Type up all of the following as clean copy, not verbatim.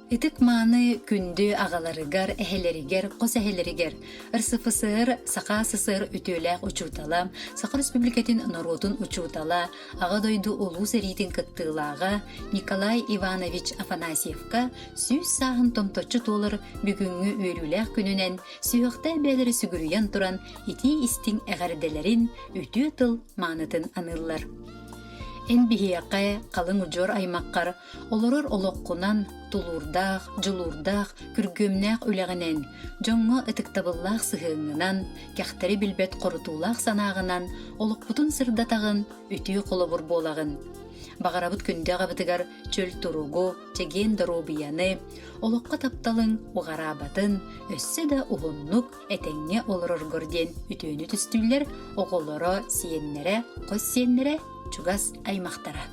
Ытык-мааны күндү аҕаларыгар, эһэлэригэр, хос эһэлэригэр РСФСР Саха СССР үтүөлээх учуутала, Саха Республикатын норуотун учуутала, Аҕа дойду Улуу сэриитин кыттыылааҕа Николай Иванович Афанасьевка 100 сааһын томточчу туолар бүгүҥҥү үөрүүлээх күнүнэн сүһүөхтээх бэйэлэрэ сүгүрүйэн туран итии-истиҥ эҕэрдэлэрин, үтүө тыл маанытын аныыллар. Эн биһиэхэ халыҥ удьуор аймаххар Олорор олоххунан, тулуурдаах, дьулуурдаах, күргүөмнээх үлэҕинэн, дьоҥҥо ытыктабыллаах сыһыаҥҥынан, кэхтэри билбэт хорутуулаах санааҕынан олохпутун сырдатаҕын, үтүө холобур буолаҕын. Баҕарабыт күндү аҕабытыгар чөл туругу, чэгиэн доруобуйаны, олоххо тапталыҥ уҕараабатын, өссө да уһуннук, этэҥҥэ олороргор диэн үтүөнү түстүүллэр оҕолоро, сиэннэрэ, хос сиэннэрэ, чугас аймахтара.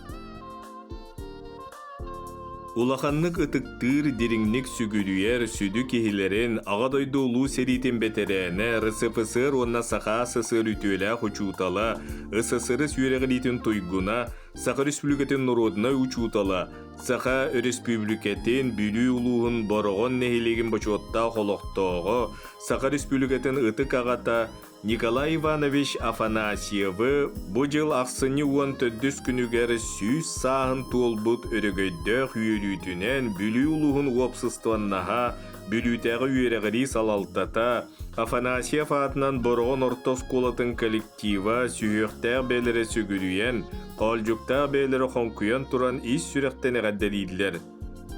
Улаханнык ытыктыыр, дириҥник сүгүрүйэр сүдү киһилэрин Аҕа дойду Улуу сэриитин бэтэрээнэ, РСФСР уонна Саха СССР үтүөлээх учуутала, СССР үөрэҕириитин туйгуна, Саха Республикатын норуодунай учуутала, Саха Өрөспүүбүлүкэтин Бүлүү улууһун Бороҕон нэһилиэгин бочуоттаах олохтооҕо, Саха Республикатын ытык аҕата Николай Иванович Афанасьевы бу дьыл ахсынньы 14 күнүгэр 100 сааһын туолбут өрөгөйдөөх үөрүүтүнэн Бүлүү улууһун уопсастыбаннаһа, Бүлүүтээҕи үөрэҕирии салалтата, Афанасьев аатынан Бороҕон орто оскуолатын коллектива сүһүөхтээх бэйэлэрэ сүгүрүйэн, хоолдьуктаах бэйэлэрэ хоҥкуйан туран ис сүрэхтэн эҕэрдэлииллэр.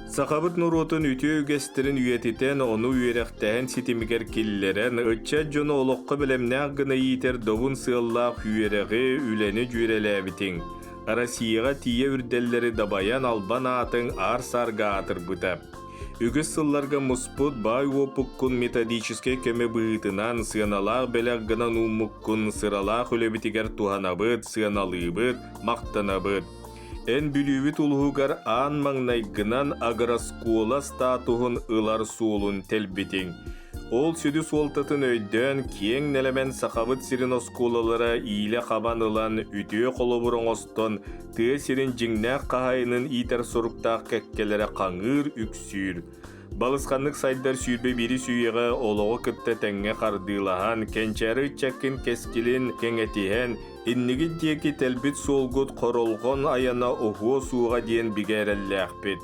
Сахабыт норуотун үтүө үгэстэрин үйэтитэн, ону үөрэхтээһин ситимигэр киллэрэн, ыччат дьону олоххо бэлэмнээх гына иитэр добун сыаллаах үөрэҕи, үлэни дьүөрэлээбитиҥ. Россияҕа тиийэ үрдэллэри дабайан албан аатыҥ аар-саарга аатырбыта. Үгүс сылларга муспут баай уопуккун методическай көмө быһыытынан сыаналаах бэлэх гынан ууммуккун сыралаах үлэбитигэр туһанабыт, сыаналыыбыт, махтанабыт. Эн Бүлүүбүт улууһугар аан маҥнайгынан агрооскуола статуһун ылар суолун тэлбитиҥ. Ол сүдү суолтатын өйдөөн, киэҥ нэлэмэн Сахабыт сирин оскуолалара иилэ хабан ылан, үтүө холобур оҥостон, тыа сирин дьиҥнээх хаһаайынын иитэр соруктаах кэккэлэрэ хаҥыыр, үксүүр. Балысханнык сайдар 21-ис үйэҕэ олоҕу кытта тэҥҥэ хардыылаһан, кэнчээри ыччаккын кэскилин кэҥэтиһэн, иннигит диэки тэлбит суолгут хоролҕон айана уһуо суоҕа диэн бигэ эрэллээхпит.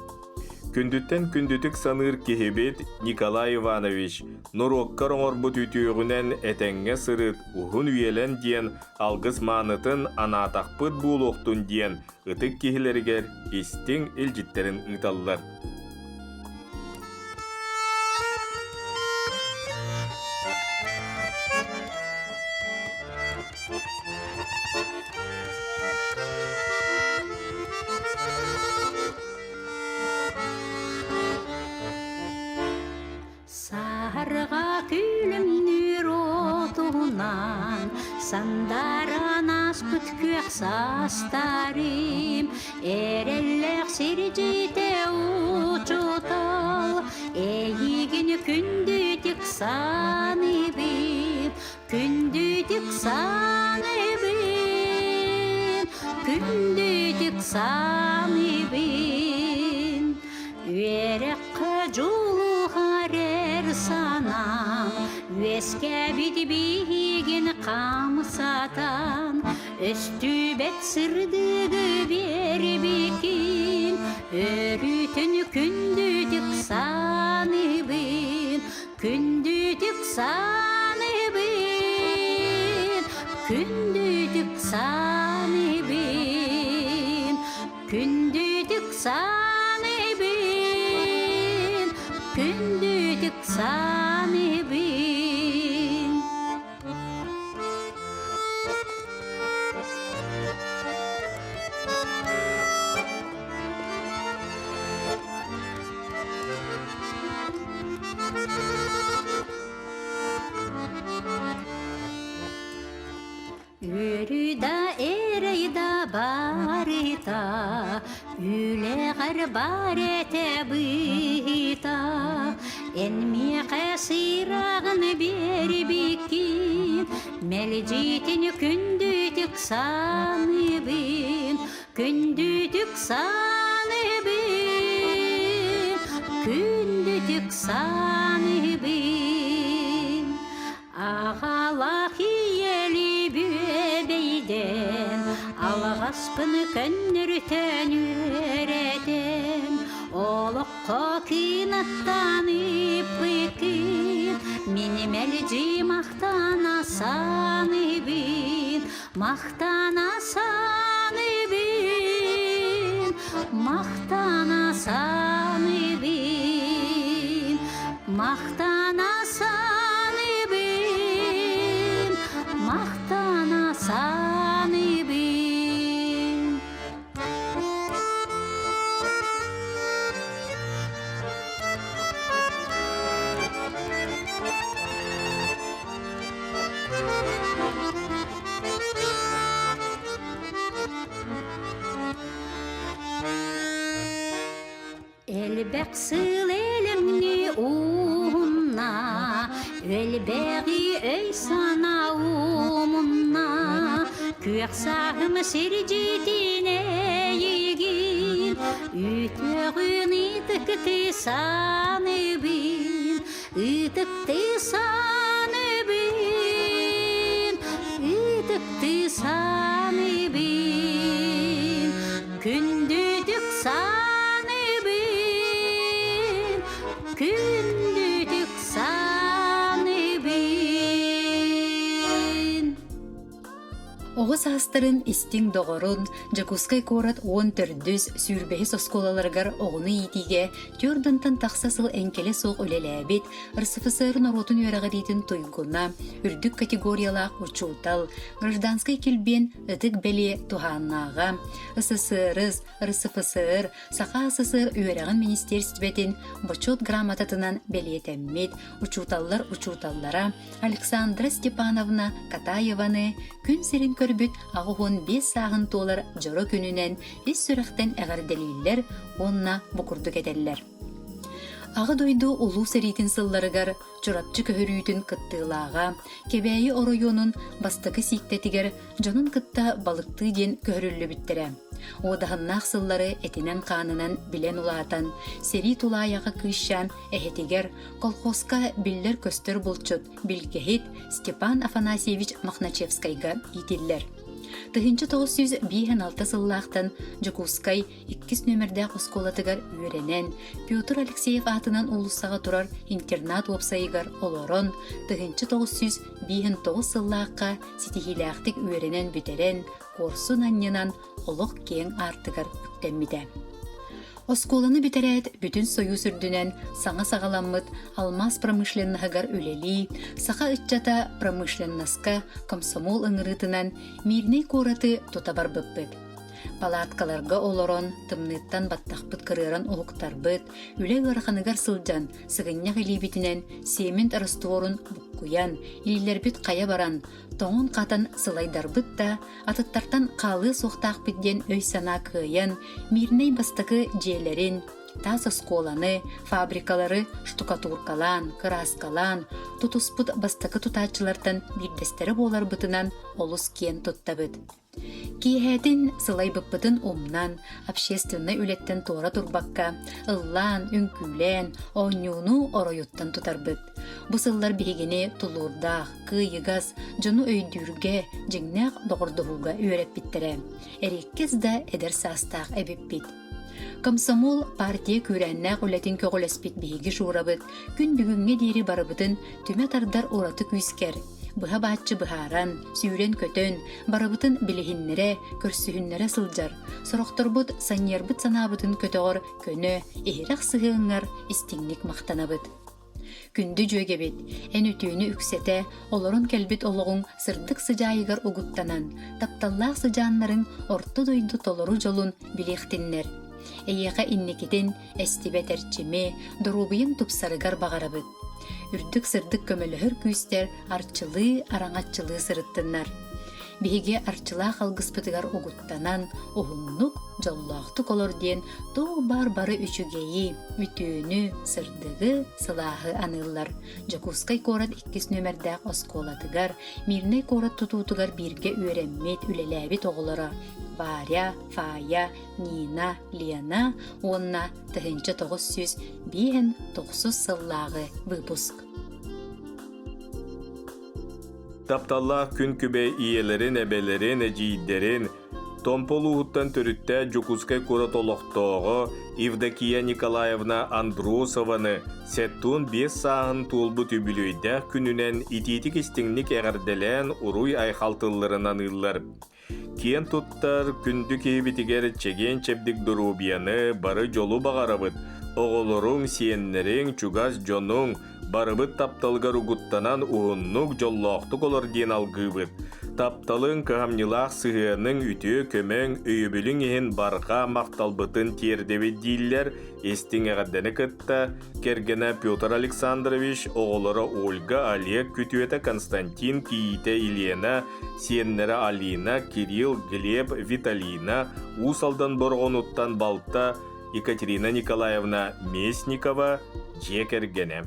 Күндүттэн күндүтүк саныыр киһибит Николай Иванович, норуоккар оҥорбут үтүөҕүнэн этэҥҥэ сырыт, уһун үйэлэн диэн алгыс маанытын анаатахпыт буолуохтун диэн ытык киһилэригэр истиҥ илдьиттэрин ыыталлар. Саһарҕа күлүмнүүр отунан Сандааран ааспыт күөх саастарым Эрэллээх сирдьитэ учуутал Эйигин күндүтүк саныыбын Күндүтүк саныыбын Күндүтүк саныыбын Үөрэххэ дьулуһар эр санаам Үөскээбит биһигин хамсатан Өстүбэт сырдыгы биэрбиккин Өрүүтүн күндүтүк саныыбын Күндүтүк саныыбын Күндүтүк саныыбын Күндүтүк саныыбын Күндүтүк саныыбын Үөрүү да эрэй да барыта, Үлэҕэр бар этэ быһыыта, Эн миэхэ сыыраҕын биэрбиккин, Мэлдьитин күндүтүк саныыбын, Күндүтүк саныыбын, Күндүтүк саныыбын. саныыбын Аҕалаах ийэли бүөбэйдэн, алаҕаспын көннөрүтэн үөрэтэн, олоххо кынаттаан ыыппыккын, мин мэлдьи махтана саныыбын, махтана саныыбын, махтана саныыбын, махтана саныыбын, махтана саныыбын. Элбэх сыл элэҥни уһунна, Өлбэҕи өй-санаа уумунна, Күөх сааһым сирдьитин эйигин, Үтүөҕүн ытыкты саныыбын, Ытыкты саныыбын, Ытыкты саныыбын. Күндүтүк саныыбын, күндүтүк саныыбын. Оҕо саастарын истиҥ доҕорун Дьокуускай куорат 14-үс, 25-ис оскуолаларыгар оҕону иитиигэ түөрт тахса сыл эҥкилэ суох үлэлээбит РСФСР норуотун үөрэҕириитин туйгуна, үрдүк категориялаах учуутал, гражданскай килбиэн ытык бэлиэ туһааннааҕа, СССР, РСФСР, Саха СССР үөрэҕин министиэристибэтин Бочуот грамотатынан бэлиэтэммит учууталлар учууталлара Александра Степановна Катаеваны күн сирин көрбүт 85 сааһын туолар дьоро күнүнэн ис сүрэхтэн эҕэрдэлииллэр уонна бу курдук этэллэр. Аҕа дойду Улуу сэриитин сылларыгар Чурапчы көһөрүүтүн кыттыылааҕа, Кэбээйи оройуонун бастакы сииктэтигэр дьонун кытта балыктыы диэн көһөрүллүбүттэрэ. Уодаһыннаах сыллары этинэн-хаанынан билэн улаатан, сэрии тулаайаҕа кыысчаан эһэтигэр, колхозка биллэр-көстөр булчут, билгэһит Степан Афанасьевич Мохначевскайга иитиллэр. 1956 сыллаахтан Дьокуускай иккис нүөмэрдээх оскуолатыгар үөрэнэн, Петр Алексеев аатынан уулуссаҕа турар интернат уопсайыгар олорон, 1959 сыллаахха ситиһиилээхтик үөрэнэн бүтэрэн, куорсун анньынан олох киэҥ аартыгар үктэммитэ. Оскуоланы бүтэрээт, бүтүн Сойуус үрдүнэн саҥа саҕаламмыт алмаас промышленноһыгар үлэлии, саха ыччата промышленноска комсомол ыҥырыытынан Мирнэй куораты тута барбыппыт. Палаткаларга олорон, тымныыттан баттахпыт кырыаран уһуктарбыт, үлэ ыараханыгар сылдьан, сыгынньах илиибитинэн цемент растворун буккуйан, илиилэрбит хайа баран, тоҥон-хатан сылайдарбыт да, атыттартан хаалыа суохтаахпыт диэн өй-санаа кыайан, Мирнэй бастакы дьиэлэрин, таас оскуоланы, фабрикалары штукатуркалаан, кырааскалаан, тутуспут бастакы тутааччылартан биирдэстэрэ буоларбытынан олус киэн туттабыт. Киэһэтин сылайбыппытын умнан, общественнай үлэттэн туора турбакка, ыллаан, үҥкүүлээн, оонньууну оройуттан тутарбыт. Бу сыллар биһигини тулуурдаах, кыайыгас, дьону өйдүүргэ, дьиҥнээх доҕордоһууга үөрэппиттэрэ. Эриэккэс да эдэр саастаах эбиппит. Комсомол партия күүрээннээх үлэтин көҕүлэспит биһиги Шурабыт күн бүгүҥҥэ диэри барыбытын түмэ тардар ураты күүскэр, быһа бааччы быһааран, сүүрэн-көтөн, барыбытын билиһиннэрэ, көрсүһүннэрэ сылдьар, сорохторбут санньыарбыт санаабытын көтөҕөр көнө, иһирэх сыһыаҥҥар истиҥник махтанабыт. Күндү дьүөгэбит, эн үтүөнү үксэтэ, олорон кэлбит олоҕуҥ сырдык сыдьаайыгар угуттанан, тапталлаах сыдьааннарыҥ орто дойду толору дьолун билиэхтиннэр. Эйиэхэ инникитин эстибэт эрчими, доруобуйаҥ тупсарыгар баҕарабыт. Үрдүк сырдык көмөлөһөр күүстэр арчылыы, араҥаччылыы сырыттыннар. Биһиги арчылаах алгыспытыгар угуттанан, уһуннук, дьоллоохтук олор диэн туох баар бары үчүгэйи, үтүөнү, сырдыгы, сылааһы аныыллар. Дьокуускай куорат иккис нүөмэрдээх оскуолатыгар, Мирнэй куорат тутуутугар бииргэ үөрэммит, үлэлээбит оҕолоро. Варя, Фая, Нина, Лена уонна 1905 сыллааҕы выпуск. Тапталлаах күн күбэй ийэлэрин, эбэлэрин, эдьиийдэрин, Томпо улууһуттан төрүттээх Дьокуускай куорат олохтооҕо Евдокия Николаевна Андросованы 75 сааһын туолбут үбүлүөйдээх күнүнэн итиитик-истиҥник эҕэрдэлээн уруй-айхал тылларын аныыллар. Киэн туттар күндү киһибитигэр чэгиэн-чэбдик доруобуйаны, бары дьолу баҕарабыт. Оҕолоруҥ, сиэннэриҥ, чугас дьонуҥ, барыбыт тапталгар угуттанан уһуннук, дьоллоохтук олор диэн алгыыбыт. Тапталыҥ, кыһамньылаах сыһыаныҥ, үтүө көмөҥ, өйөбүлүҥ иһин барҕа махталбытын тиэрдэбит дииллэр истиҥ эҕэрдэни кытта кэргэнэ Петр Александрович, оҕолоро Ольга, Олег, күтүөтэ Константин, кийиитэ Елена, сиэннэрэ Алина, Кирилл, Глеб, Виталина, Уус Алдан Бороҕонуттан балта Екатерина Николаевна Местникова дьиэ кэргэнэ.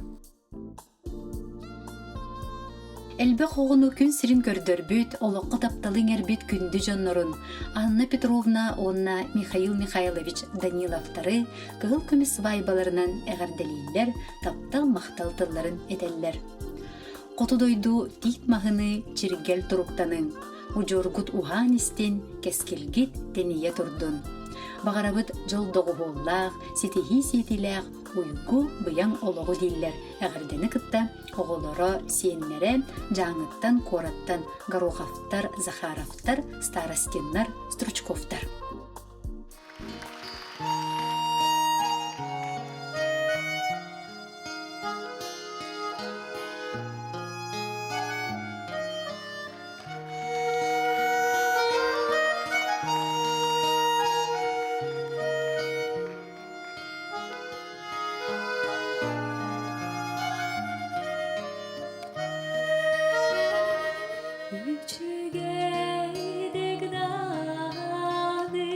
Элбэх оҕону күн сирин көрдөрбүт, олоххо тапталы иҥэрбит күндү дьоннорун Анна Петровна уонна Михаил Михайлович Даниловтары кыһыл көмүс свайбаларынан эҕэрдэлииллэр, таптал-махтал тылларын этэллэр. Хоту дойду тиит маһыныы чиргэл туруктаныҥ, удьуоргут уһаан истин, кэскилгит тэнийэ турдун. Баҕарабыт дьол доҕуһуоллаах, ситиһии сиэтиилээх уйгу быйаҥ олоҕу дииллэр эҕэрдэни кытта оҕолоро, сиэннэрэ Дьааҥыттан, куораттан Гороховтар, Захаровтар, Старостиннар, Стручковтар. Үчүгэйдик даҕаны.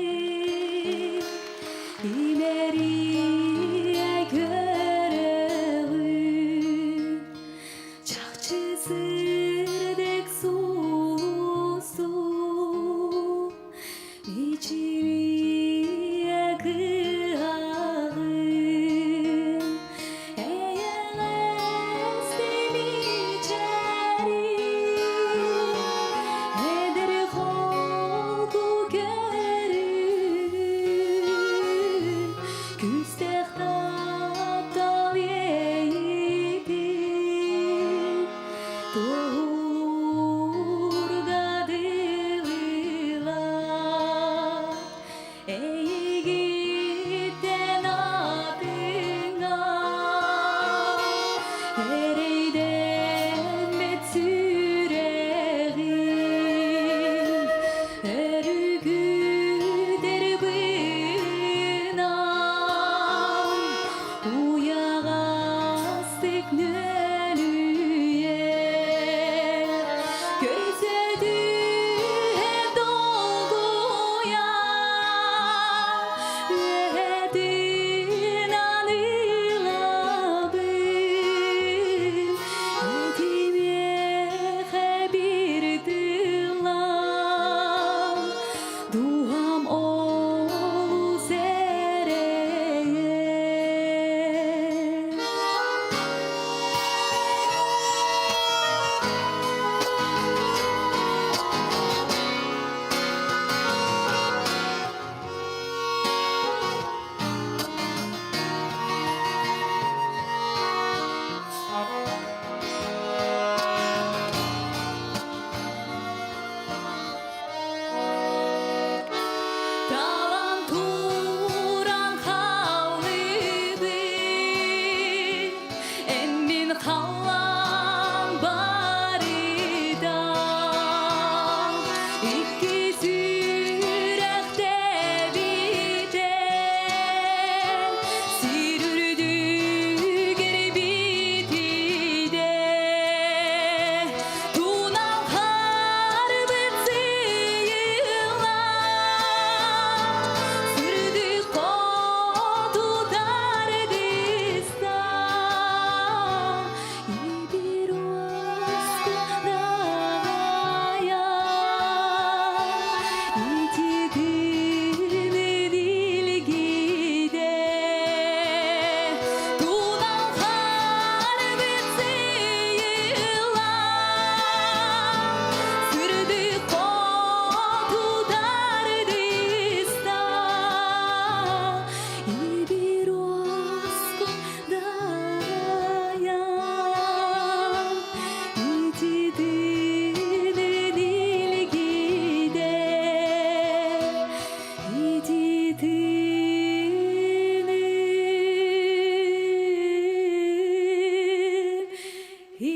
Бүлүү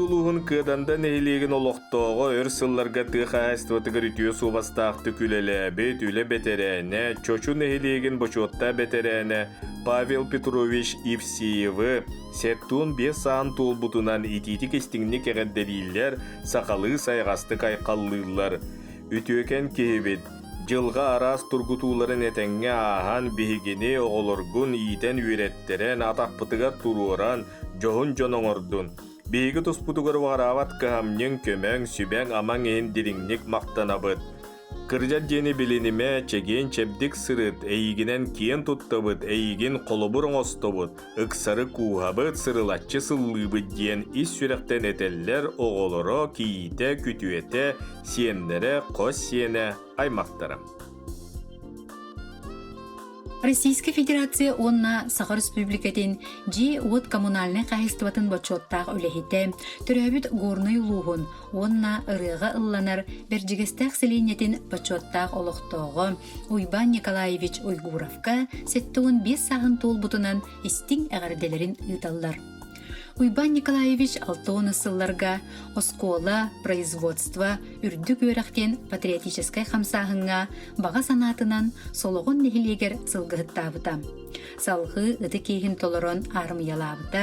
улууһун Кыаданда нэһилиэгин олохтооҕо өр сылларга тыа хаһаайыстыбатыгар үтүө суобастаахтык үлэлээбит үлэ бэтэрээнэ, Чочу нэһилиэгин бочуоттаах бэтэрээнэ Павел Петрович Евсеевы 75 саан туолбутунан итиитик-истиҥник эҕэрдэлииллэр, сахалыы сайаҕастык айхаллыыллар. Үтүөкэн киһибит, дьылҕа араас тургутууларын этэҥҥэ ааһан биһигини оҕолоргун иитэн-үөрэттэрэн, атахпытыгар туруоран, дьоһун дьон оҥордун. Биһиги туспутугар уҕараабат кыһамньыҥ, көмөҥ, сүбэҥ-амаҥ иһин дириҥник махтанабыт. Кырдьар диэни билинимэ, чэгиэн-чэбдик сырыт, эйигинэн киэн туттабыт, эйигин холобур оҥостобут, ыксары кууһабыт, сырылаччы сыллыыбыт диэн ис сүрэхтэн этэллэр оҕолоро, кийиитэ, күтүөтэ, сиэннэрэ, хос сиэнэ, аймахтара. Российскай Федерация уонна Саха Республикатын дьиэ-уот коммунальнай хаһаайыстыбатын бочуоттаах үлэһитэ, төрөөбүт Горнай улууһун уонна ырыаҕа ылланар Бэрдьигэстээх сэлиэнньэтин бочуоттаах олохтооҕо Уйбаан Николаевич Уйгуровка 75 сааһын туолбутунан истиҥ эҕэрдэлэрин ыыталлар. Уйбаан Николаевич 60 сылларга оскуола, производство, үрдүк үөрэх диэн патриотическай хамсааһыҥҥа баҕа санаатынан Солоҕон нэһилиэгэр сылгыһыттаабыта. Салҕыы ытык иэһин толорон аармыйалаабыта,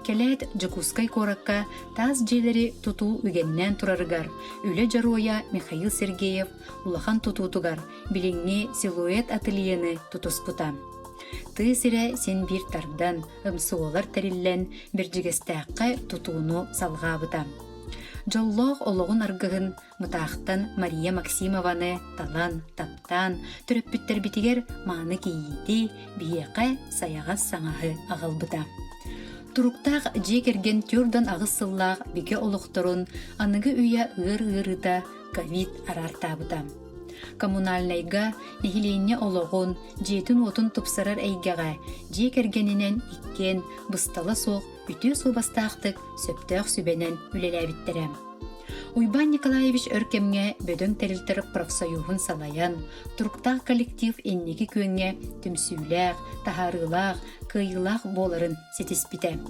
кэлээт Дьокуускай куоракка таас дьиэлэри тутуу үгэннээн турарыгар үлэ дьоруойа Михаил Сергеев улахан тутуутугар билиҥҥи силуэт ательены тутуспута. Тыа сирэ син биир тардан, ымсыолар тэриллэн, Бэрдьигэстээххэ тутууну салҕаабыта. Дьоллоох олоҕун аргыһын Мытаахтан Мария Максимованы талан, таптаан, төрөппүттэрбитигэр мааны кийиити, биһиэхэ сайаҕас саҥаһы аҕалбыта. Туруктаах дьиэ кэргэн 48 сыллаах бигэ олохторун аныгы үйэ ыар ыарыыта ковид араартаабыта. Коммунальнайга нэһилиэнньэ олоҕун, дьиэтин-уотун тупсарар эйгэҕэ дьиэ кэргэнинэн иккиэн быстала суох үтүө суобастаахтык сөптөөх сүбэнэн үлэлээбиттэрэ. Уйбаан Николаевич өр кэмҥэ бөдөҥ тэрилтэр профсоюһун салайан, туруктаах коллектив инники күөҥҥэ түмсүүлээх, таһаарыылаах, кыайыылаах буоларын ситиспитэ.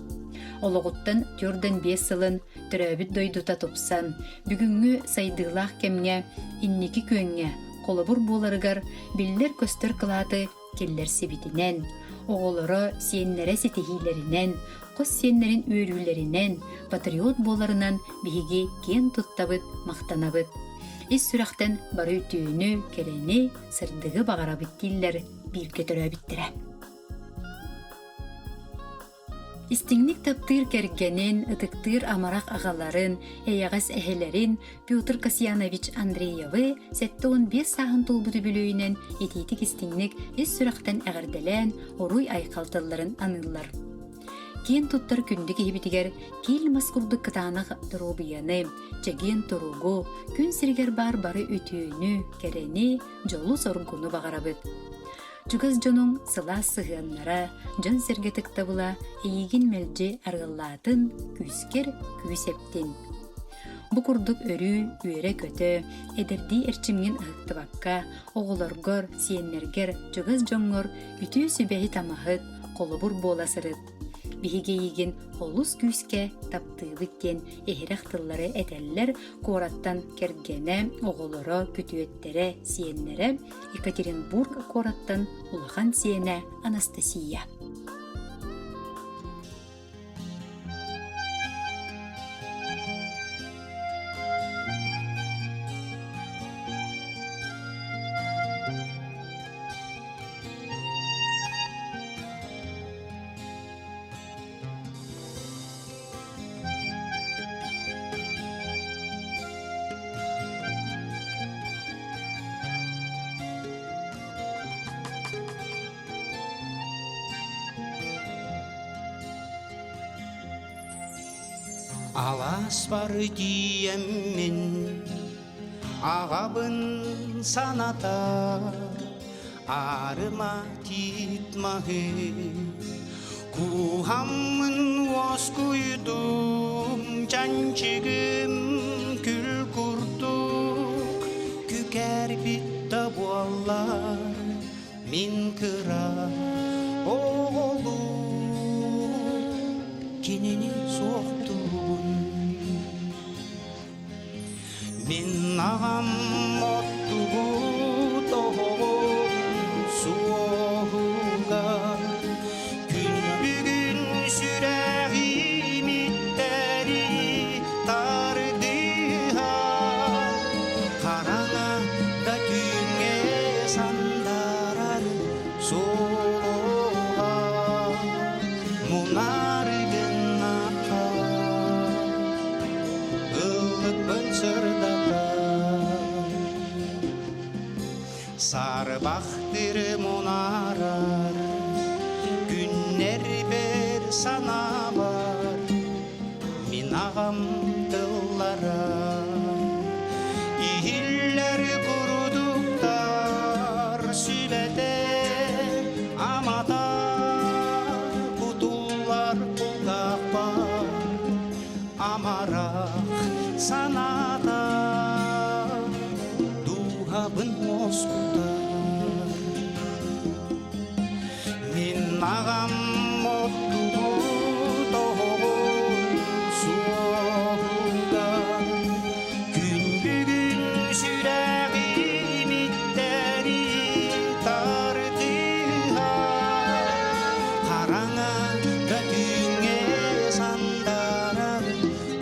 Олоҕуттан 45 сылын төрөөбүт дойдута тупсан, бүгүҥҥү сайдыылаах кэмҥэ инники күөҥҥэ холобур буоларыгар биллэр-көстөр кылааты киллэрсибитинэн, оҕолоро, сиэннэрэ ситиһиилэринэн, хос сиэннэрин үөрүүлэринэн, патриот буоларынан биһиги киэн туттабыт, махтанабыт. Ис сүрэхтэн бары үтүөнү, кэрэни, сырдыгы баҕарабыт дииллэр бииргэ төрөөбүттэрэ. Истиҥник таптыыр кэргэнин, ытыктыыр амарах аҕаларын, эйэҕэс эһэлэрин Петр Касьянович Андреевы 75 сааһын туолбут үбүлүөйүнэн итиитик-истиҥник ис сүрэхтэн эҕэрдэлээн, уруй-айхал тылларын аныыллар. Киэн туттар күндү киһибитигэр киил мас курдук кытаанах доруобуйаны, чэгиэн туругу, күн сиригэр баар бары үтүөнү, кэрэни, дьолу-соргуну баҕарабыт. Чугас дьонуҥ сылаас сыһыаннара, дьон-сэргэ ытыктабыла эйигин мэлдьи арыаллаатын, күүскэр күүс эптин. Бу курдук өрүү үөрэ-көтө, эдэрдии эрчимҥин ыһыктыбакка, оҕолоргор, сиэннэргэр, чугас дьоҥҥор үтүө сүбэһит-амаһыт, холобур буола сырыт. Биһиги эйигин олус күүскэ таптыыбыт диэн иһирэх тыллары этэллэр куораттан кэргэнэ, оҕолоро, күтүөттэрэ, сиэннэрэ Екатеринбург куораттан улахан сиэнэ Анастасия. Алааспар тиийэммин аҕабын саната аарыма тиит маһы кууһаммын уоскуйдум чанчыгым күл курдук. Эбит да буоллар мин кыра оҕолуу кинини суохтуубун. Мин аҕам оттубут оһоҕун суоһугар күн бүгүн сүрэҕим иттэри тардыһар хараҥа да түүҥҥэ сандарар суоһа мунар гыннаха ыллыкпын сырдатар Сарбахтыр мунаарар күннэрбэр санаабар мин аҕам тыллара иһиллэр курдуктар сүбэтэ амата кутуллар кулгаахпар амарах санаата дууһабын уоскутар Мин аҕам оттубут оһоҕун суоһугар күн бүгүн сүрэҕим иттэри тардыһар хараҥа да түүҥҥэ сандарар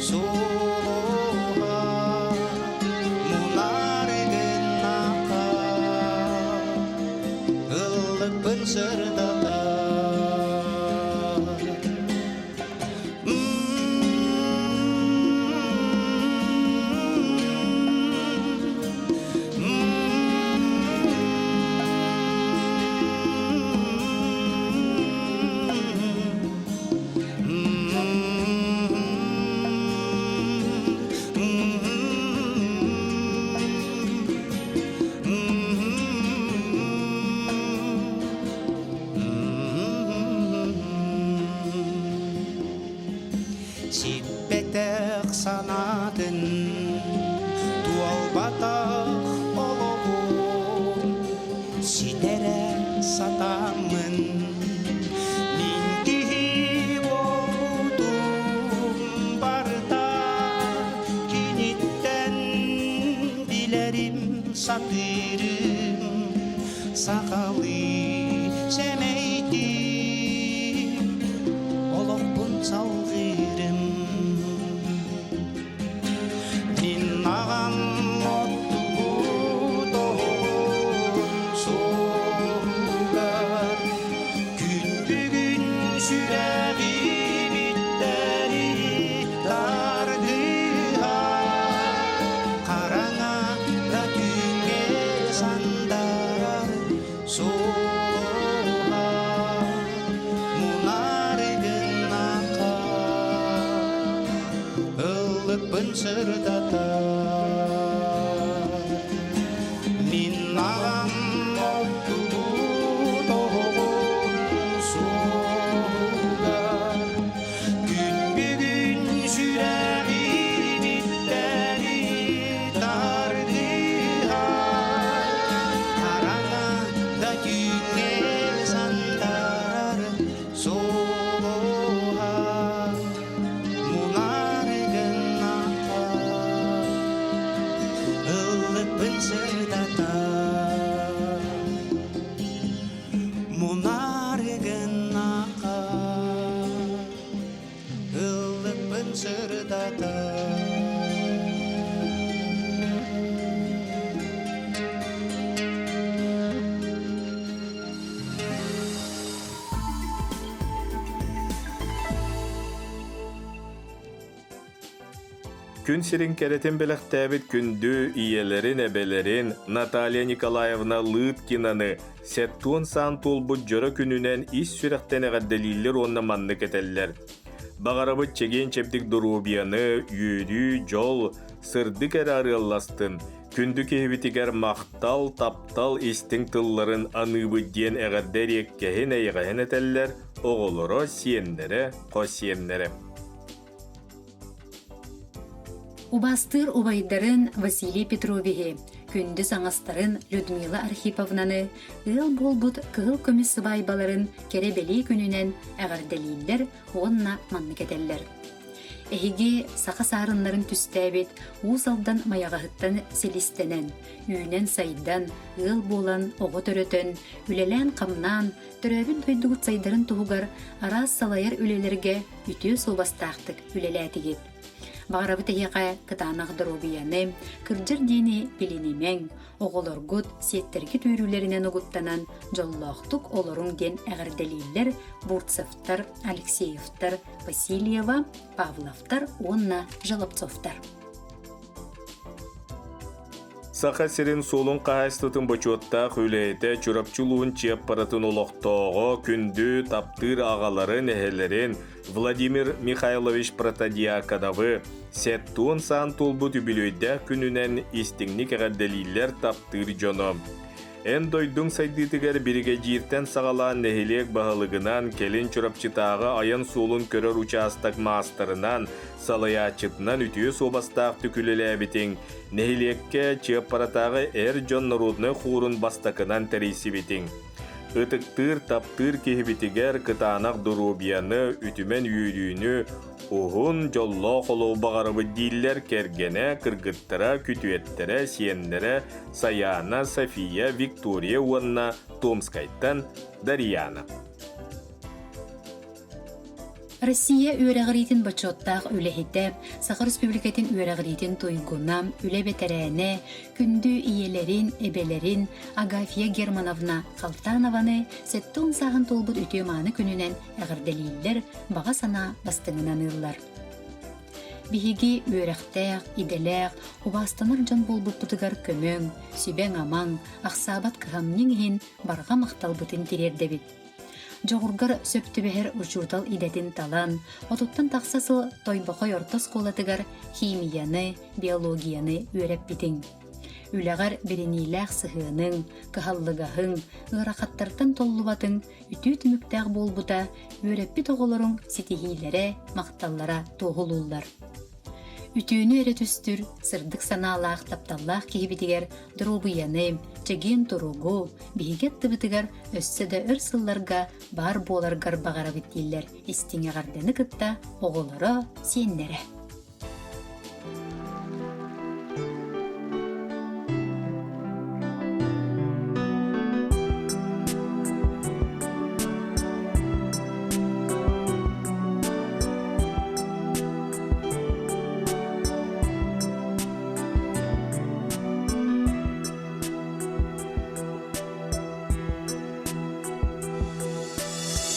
суоһа мунар гыннаха ыллыкпын сырдатар. Сиппэтэх санаатын туолбатах олоҕун ситэрэ сатааммын мин киһи буолбутум барыта киниттэн билэрим сатыырым сахалыы сэмэйдик олохпун салҕыырым Мин аҕам оттубут оһоҕун суоһугар күн бүгүн сүрэҕим иттэри тардыһар хараҥа да түүҥҥэ сандарар суоһа мунар гыннаха ыллыкпын сырдатар Мин аҕам оттубут оһоҕун суоһугар күн бүгүн сүрэҕим иттэри тардыһар хараҥа да түүҥҥэ сандарар суоһа мунар гыннаха ыллыкпын сырдатар мунар гыннаха ыллыкпын сырдатар. Күн сирин кэрэтин бэлэхтээбит күндү ийэлэрин, эбэлэрин Наталья Николаевна Лыткинаны сеттуон саан туолбут дьоро күнүнэн ис сүрэхтэн эҕэрдэлииллэр уонна маннык этэллэр. Баҕарабыт чэгиэн-чэбдик доруобуйаны, үөрүү, дьол, сырдык эрэ арыалластын, күндү киһибитигэр махтал, таптал истиҥ тылларын аныыбыт диэн эҕэрдэ эриэккэһин эйэҕэһин этэллэр оҕолоро, сиэннэрэ, хос сиэннэрэ. Убастыыр убайдарын Василий Петровиһы, Күндү саҥастарын Людмила Архиповнаны ыал буолбут кыһыл көмүс сыбаайбаларын кэрэ-бэлиэ күнүнэн эҕэрдэлииллэр уонна маннык этэллэр. Эһиги саха саарыннарын түстээбит Уус Алдан Майаҕаһыттан силистэнэн, үүнэн-сайдан, ыал буолан, оҕо төрөтөн, үлэлээн-хамнаан, төрөөбүт дойдугут сайдарын туһугар араас салайар үлэлэргэ үтүө суобастаахтык үлэлээтигит. Баҕарабыт эһиэхэ кытаанах доруобуйаны, кырдьар диэни билинимэҥ, оҕолоргут, сиэттэргит үөрүүлэринэн угуттанан дьоллоохтук олоруҥ диэн эҕэрдэлииллэр Бурцевтар, Алексеевтар, Васильева, Павловтар уонна Желобцовтар. Саха сирин суолун хаһаайыстыбатын бочуоттаах үлэһитэ Чурапчы улууһун Чыаппаратын олохтооҕо, күндү, таптыыр аҕаларын, эһэлэрин Владимир Михайлович Протодьяконовы 70 саан туолбут үбүлүөйдээх күнүнэн истиҥник эҕэрдэлииллэр таптыыр дьоно. Эн дойдуҥ сайдыытыгар биригэдьииртэн саҕалаан нэһилиэк баһылыгынан, кэлин Чурапчытааҕы айан суолун көрөр учаастак маастарынан, салайааччытынан үтүө суобастаахтык үлэлээбитиҥ, нэһилиэккэ Чыаппаратааҕы эр дьон народнай хуорун бастакынан тэрийсибитиҥ. Ытыктыыр, таптыыр киһибитигэр кытаанах доруобуйаны, үтүмэн үөрүүнү, уһун, дьоллоох олоҕу баҕарабыт дииллэр кэргэнэ, кыргыттара, күтүөттэрэ, сиэннэрэ Саяна, София, Виктория уонна Томскайтан Дарьяна. Россия үөрэҕириитин бочуоттаах үлэһитэ, Саха Республикатын үөрэҕириитин туйгуна, үлэ бэтэрээнэ, күндү ийэлэрин, эбэлэрин Агафья Германовна Халтанованы 70 сааһын туолбут үтүө-мааны күнүнэн эҕэрдэлииллэр, баҕа санаа бастыҥынан ыыллар. Биһиги үөрэхтээх, идэлээх, убаастанар дьон буолбуппутугар көмөҥ, сүбэҥ-амаҥ, ахсаабат кыһамньыҥ иһин барҕа махталбытын тириэрдэбит. Дьоҕургар сөп түбэһэр учуутал идэтин талан, отуттан тахса сыл Тойбохой орто оскуолатыгар химияны, биологияны үөрэппитиҥ. Үлэҕэр бэриниилээх сыһыаныҥ, кыһаллыгаһыҥ, ыарахаттартан толлубатыҥ үтүө түмүктээх буолбута үөрэппит оҕолоруҥ ситиһиилэрэ, махталлара туоһулууллар. Үтүөнү эрэ түстүр, сырдык санаалаах, тапталлаах киһибитигэр доруобуйаны, чэгиэн туругу, биһиги аттыбытыгар өссө да өр сылларга баар буоларгар баҕарабыт дииллэр истиҥ эҕэрдэни кытта оҕолоро, сиэннэрэ.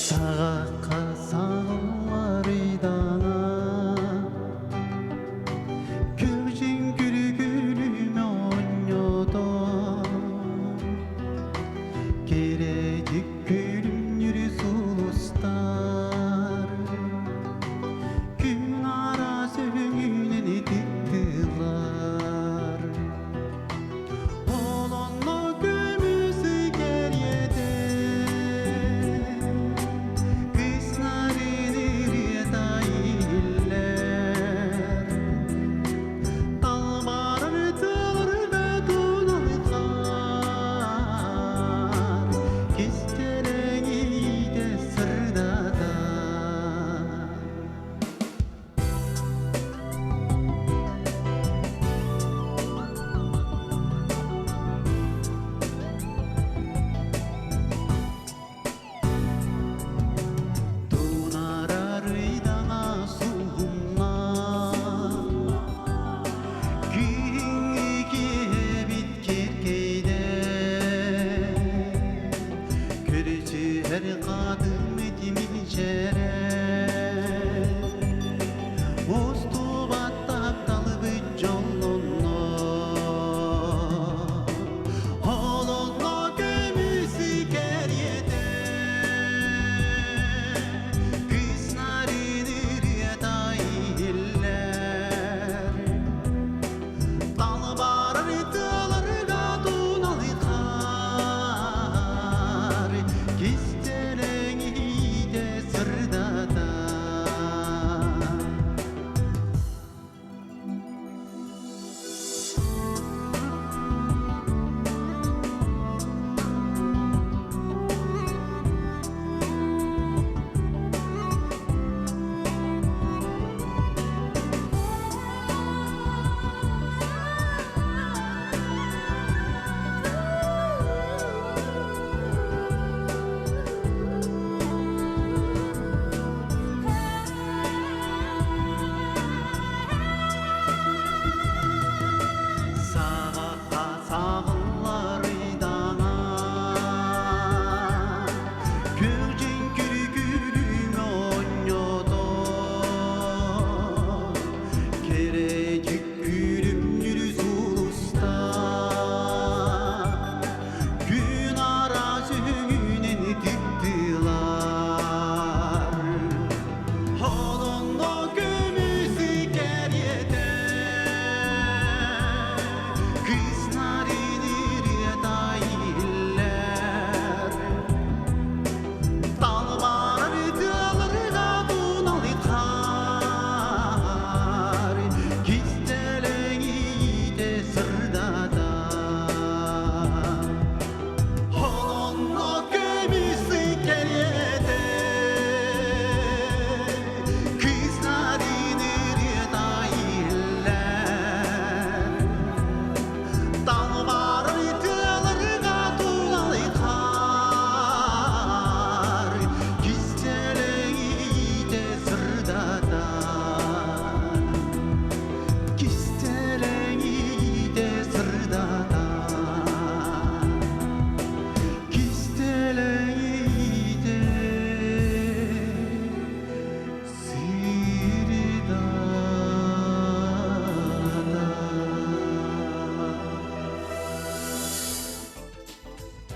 Саҕахха саҕыллар ыйдаҥа.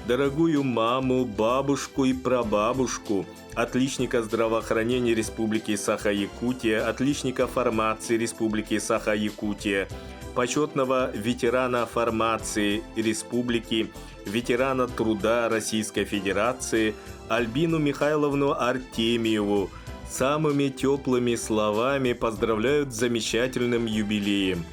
Дорогую маму, бабушку и прабабушку, отличника здравоохранения Республики Саха-Якутия, отличника фармации Республики Саха-Якутия, почетного ветерана фармации Республики, ветерана труда Российской Федерации Альбину Михайловну Артемьеву самыми теплыми словами поздравляют с замечательным юбилеем.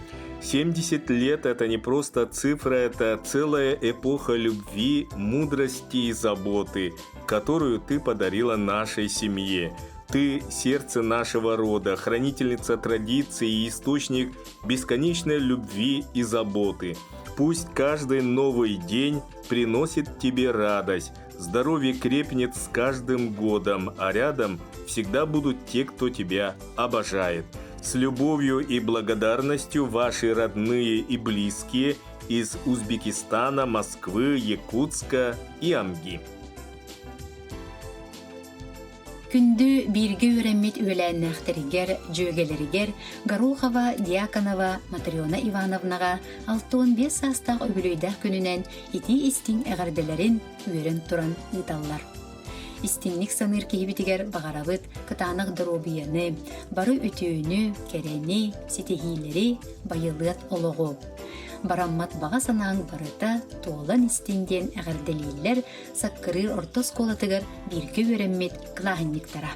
70 лет – это не просто цифра, это целая эпоха любви, мудрости и заботы, которую ты подарила нашей семье. Ты – сердце нашего рода, хранительница традиций и источник бесконечной любви и заботы. Пусть каждый новый день приносит тебе радость, здоровье крепнет с каждым годом, а рядом всегда будут те, кто тебя обожает. С любовью и благодарностью ваши родные и близкие из Узбекистана, Москвы, Якутска и Амги. Күндү бииргэ үөрэммит үөлээннээхтэригэр, дьүөгэлэригэр Горохова Дьяконова Матрена Ивановнаҕа 65 саастаах үбүлүөйдээх күнүнэн итии-истиҥ эҕэрдэлэрин үөрэн туран ыыталлар. Истиҥник саныыр киһибитигэр баҕарабыт кытаанах доруобуйаны, бары үтүөнү, кэрэни, ситиһиилэри, байылыат олоҕу. Бараммат баҕа санааҥ барыта туолан истин диэн эҕэрдэлииллэр Саккырыыр орто оскуолатыгар бииргэ үөрэммит кылааһынньыктара.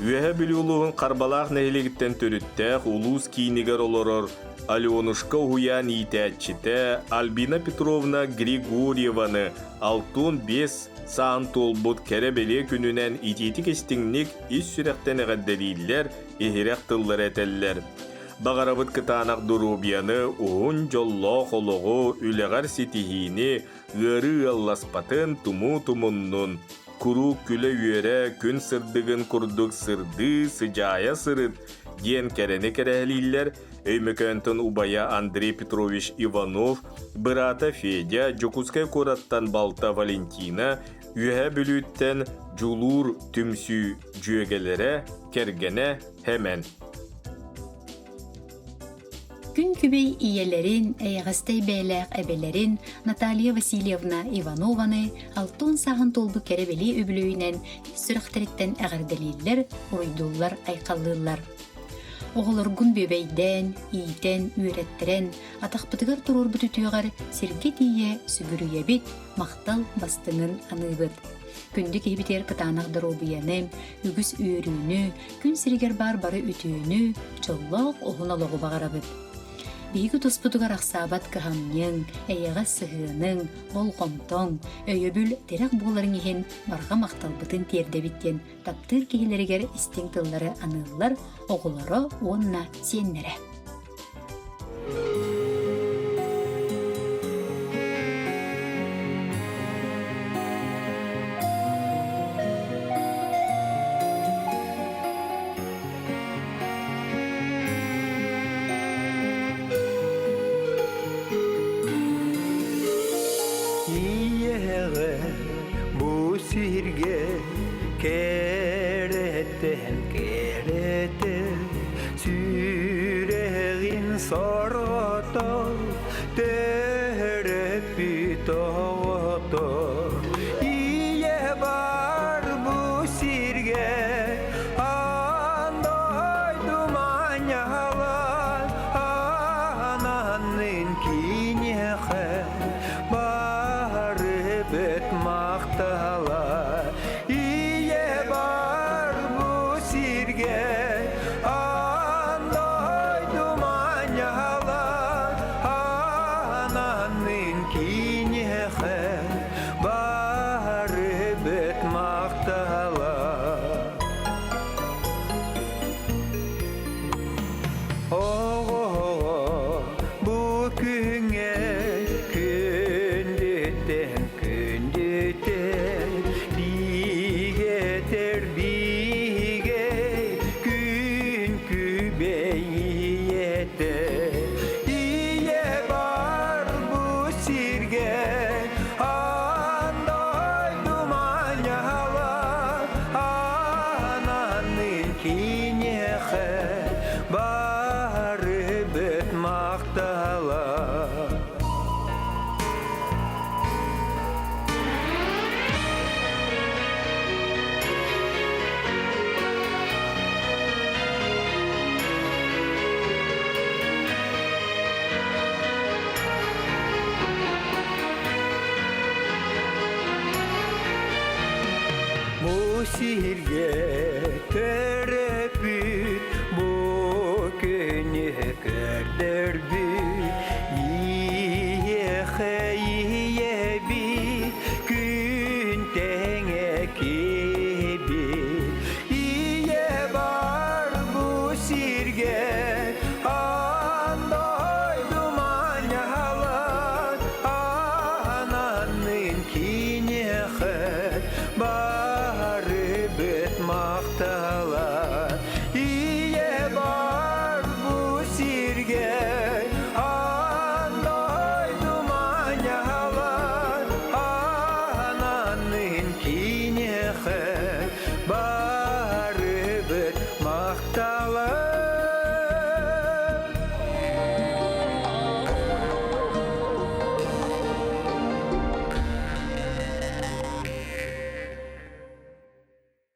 Үөһэ Бүлүү улууһун Харбалаах нэһилиэгиттэн төрүттээх улуус киинигэр олорор Аленушка уһуйаан иитээччитэ Альбина Петровна Григорьеваны 65 саан туолбут кэрэ-бэлиэ күнүнэн итиитик-истиҥник ис сүрэхтэн эҕэрдэлииллэр, иһирэх тыллары этэллэр. Баҕарабыт кытаанах доруобуйаны, уһун дьоллоох олоҕу, үлэҕэр ситиһиини, ыарыы ыалласпатын, тумуу тумуннун. Куруук күлэ-үөрэ, күн сырдыгын курдук сырдыы, сыдьаайа сырыт, диэн кэрэни кэрэһэлииллэр Өймөкөөнтөн убайа Андрей Петрович Иванов, быраата Федя, Дьокуускай куораттан балта Валентина, Үөһээ Бүлүүттэн Дьулуур түмсүү дьүөгэлэрэ, кэргэнэ Хэмэн. Күн күбэй ийэлэрин, эйэҕэстэй бэйэлээх эбэлэрин Наталья Васильевна Иванованы 60 сааһын туолбут кэрэ-бэлиэ үбүлүөйүнэн ис сүрэхтэриттэн эҕэрдэлииллэр, уруйдууллар, айхаллыыллар. Оҕолоргун бүөбэйдээн, иитэн, үөрэттэрэн, атахпытыгар туруорбут үтүөҕэр сиргэ тиийэ сүгүрүйэбит, махтал бастыҥын аныыбыт. Күндү киһибитигэр кытаанах доруобуйаны, үгүс үөрүүнү, күн сиригэр баар бары үтүөнү, дьоллоох уһун олоҕу баҕарабыт. Биһиги туспутугар ахсаабат кыһамньыҥ, эйэҕэс сыһыаныҥ, болҕомтоҥ, өйөбүл, тирэх буоларыҥ иһин барҕа махталбытын тиэрдэбит диэн таптыыр киһилэригэр истиҥ тыллары аныыллар оҕолоро уонна сиэннэрэ. Ийэҕэ бу сиргэ кэрэттэн кэрэтэ сүрэҕин сорҕото төрөппүт оҕото ийэ бар бу сиргэ аан дойду манньалан аананнын киниэхэ бары бөт махтала Ийэ бар бу сиргэ аан дойду манньалан аананнын киниэхэ. сиргэ төрөппүт бу күнү.